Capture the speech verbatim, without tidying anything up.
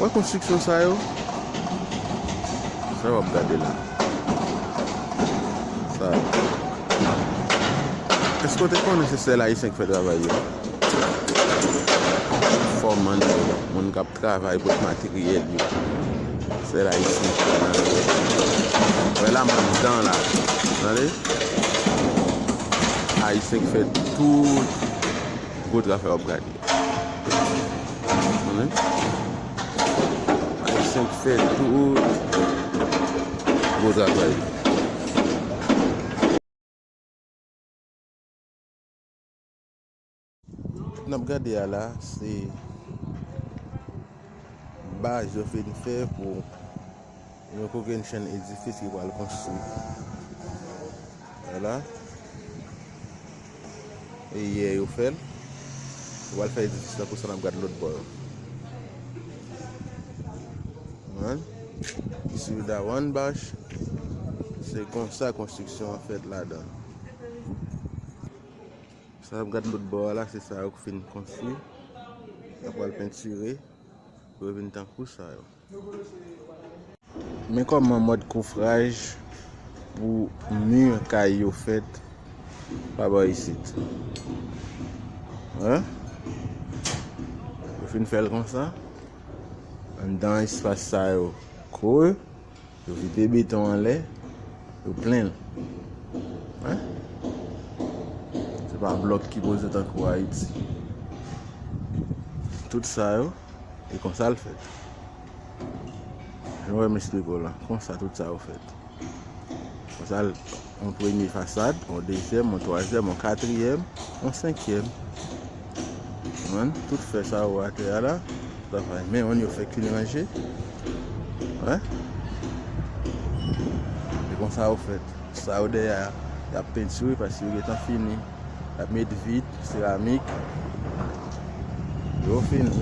Wè konstriksyon sa yo? Sa w ap gade la. Sa. Èske w te konnen se sèl Ayisyen k fè travay yo? Fòman yo, moun k ap travay, pot materyèl yo. Sèl Ayisyen k fè nan yo. Wè la, m anndan la. Tande? Ayisyen k fè tout gwo travay w ap gade. Konnen? Ayisyen k fè tout gwo travay. N ap gade a la, se baz yo fin fè pou yon kokennchenn edifis ki pral konstwi. Vwala. E yè yo fè l. Yo pral fè edifis la pou sa n ap gade lòt bò yo. Mwen, isi da one bach, se konsa konstriksyon an fèt ladan. Sa n ap gade lòt bò a la, se sa yo k fin konstwi. Y ap pral pentire pou yo vin tankou sa yo. Men kòman mòd kofraj pou mi kay yo fèt pa bò isit. Hein? Yo fin fè l konsa. Anndan espas sa yo kre, yo vide beton anlè, yo plen l. Hein? Se pa blòk ki poze tankou Ayiti. Tout sa yo, e konsa l fèt. Jan w wè m esplike w la, konsa tout sa yo fèt. Konsa l, yon premye fasad, yon dezyèm, yon twazyèm, yon katriyèm, yon senkyèm. Konprann? Tout fè sa yo atè a la, travay men yo fè ki ranje. Wè? E konsa yo fèt. Sa yo dèyè a, y ap pentire paske yo gentan fini. Y ap met vit, seramik. Yo fini.